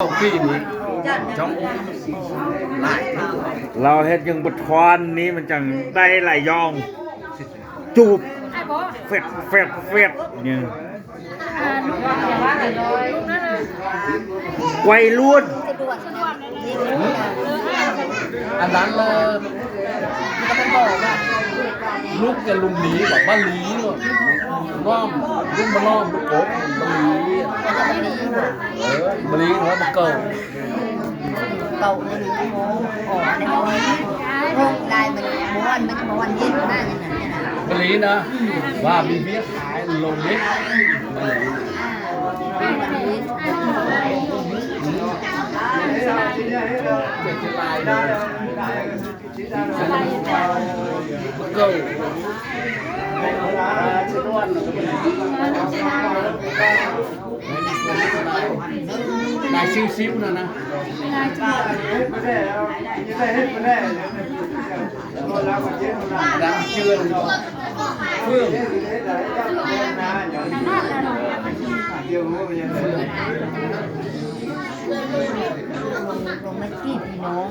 ປີນີ້ ລາວເຮັດຫຍັງບໍ່ທອນນີ້ ມັນຈັ່ງໄດ້ຫຼາຍຢ່ອງ ຈູບ ເຟດ ເຟດ ເຟດ ນີ້ ໄວລຸ້ນ ອັນນັ້ນເລີຍ ລູກຈະລຸງຫຼີ ບາຫຼີ ນ້ອມ ລຸງມານ້ອມ ລູກກົບ ບາຫຼີ ເອີ ບາຫຼີເນາະ ບາເກີາ ເກົາ ໂອ້ ອັນນີ້ ໂອ້ ລາຍມັນ ບໍ່ວ່າ ມັນບໍ່ວ່າເຮັດມາ ຫຍັງນັ້ນ ບາຫຼີນະ ວ່າມີວຽກຂາຍລົງເດ້ ບາເກີາ ນາຍຊິວໆ ນັ້ນນະ ນາງເຈື່ອນ ເຟື່ອງ ລົງມາຈີບພີ່ນ້ອງ